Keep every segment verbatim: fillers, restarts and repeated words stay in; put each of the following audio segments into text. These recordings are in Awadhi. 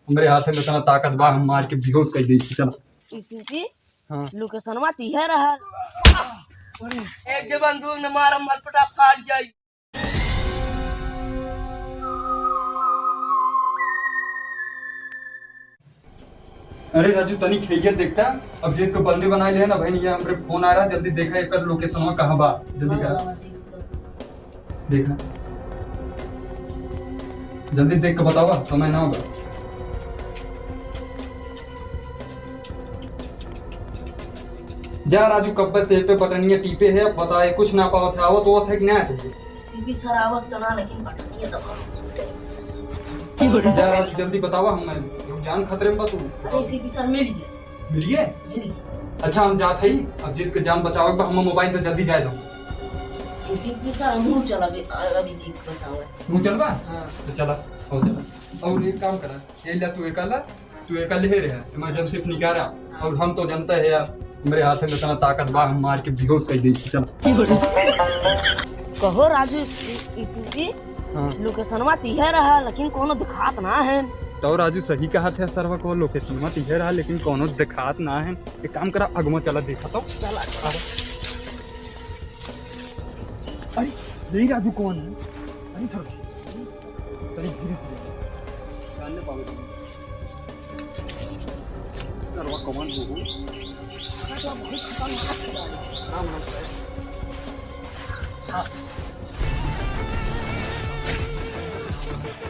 हमरे हाथे में इतना ताकत बा, हम मार के बेहोश कर देई। चल। इसी की हाँ। लोकेशनवा तिहे रहा। एक जे बंदूक न मार, हम फटफटा फाट जाई। अरे राजू, तनी खेइया देखता, अब जेद के बंदी बनाए ले ना भाई, ये हमरे फोन आ रहा, जल्दी देखा एकर लोकेशनवा कहाँ बा, जल्दी करा। देखा, जल्दी देख के बतावा, समय ना होगा। जा राजू, कब्बे से पे बटनिया टीपे है, बताए कुछ ना पावत है, आवत होत है कि ना तुझे? एसीपी सर आवत तो ना, लेकिन बटनिया दबा। जा राजू, जल्दी बतावा, हम लोग जान खतरे में बा तू। अरे एसीपी सर मिल गए। मिल गए? मिल गए। अच्छा, हम जात हई, अब जीत के जान बचावे के बा, हम मोबाइल पे जल्दी जाए दो। एसीपी सर, हमहू चला अभी, अभी जीत बचावे। तू चलबा? हाँ। तो चला, हो चला। और एक काम करा, ये ले तू एका ला, तू एका ले रहे, इमरजेंसी निकारा। और हम तो जानते हैं यार, मेरे हाथ में इतना ताकत बा, हम मार के बेहोश कर देई। चल। कहो राजू, इस, इस, इस, हाँ। लोकेशनवा तिहे रहा, लेकिन कोनो दिखात ना है। तो राजू सही कहत है सरवा, को लोकेशनवा तिहे रहा, लेकिन कोनो दिखात ना है। एक काम करा, अगवा चला देखा तो। चला, चला। अरे, यही राजू कौन है? अरे सर, अरे धीरे धीरे। जान ले पावे। सरवा कौन हो? राम राम सर। हाँ।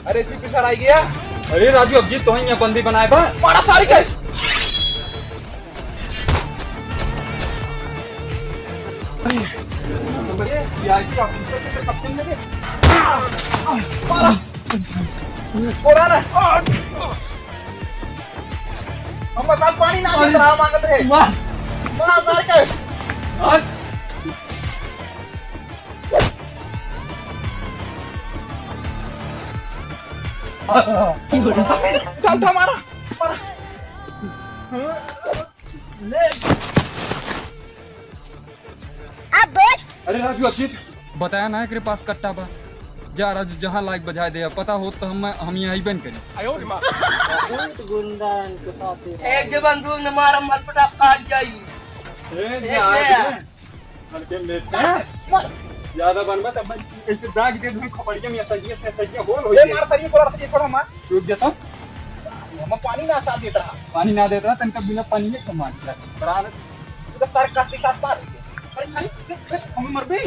अरे एसीपी सर आई गया। अरे राजू, अब जी तो ही यहाँ बंदी बनाए बा। मारा सारी के। अरे, ये आईटी ऑफिसर के कप्तान लगे। मारा। छोड़ा ना। हम बस पानी ना देत रहा, मांगत रहे। वाह। मारा सारी के। डाल था मारा, मारा। ले। अब बोल। अरे राजू, अजीत, बताया ना एकरे पास कट्टा बा। जा राजू, जहाँ लायक बजाए दे, पता होत तो हम, हम यहाँ ही बंद करी। बहुत गुंडा इनके पास है। एक जे बंदूक न मार, हम फटफटा फाट जाई। ए, एक जा दे। रे। हल्के में हैं? ज्यादा बनबा तब मैं ऐसे दाग दे दूँ खोपड़िया में, सरिया से सरिया होल हो ए, जाए। मार सरिया, थोड़ा सरिया, थोड़ा मार। रुक जा तो। हम पानी ना साथ देता रहा। पानी ना देता रहा, तनका बिना पानी में कमा दिया। बड़ा ना। तू तो सर का के साथ मार। अरे साईं, देख, देख, हमें मर गई।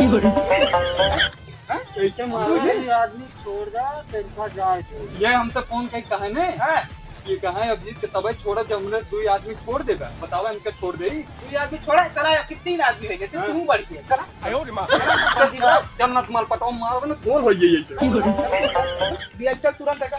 हाँ? कैसे मारा? अरे आदमी छोड़ दा, तनका जाए दे। ये हमसे फोन कई कहा ने? हाँ। ये कहा है अभिजीत के तबे छोड़ा जब हमने दो आदमी छोड़ देगा। बतावा इनका छोड़ दे। दो आदमी छोड़ा, चला या कितने आदमी है? हाँ। तू बढ़ गया, चला। आयो रे माँ। चल ना तुम्हारे पटाओ मारो ना, कौन हो ये, ये? दिया, चल तुरंत आएगा।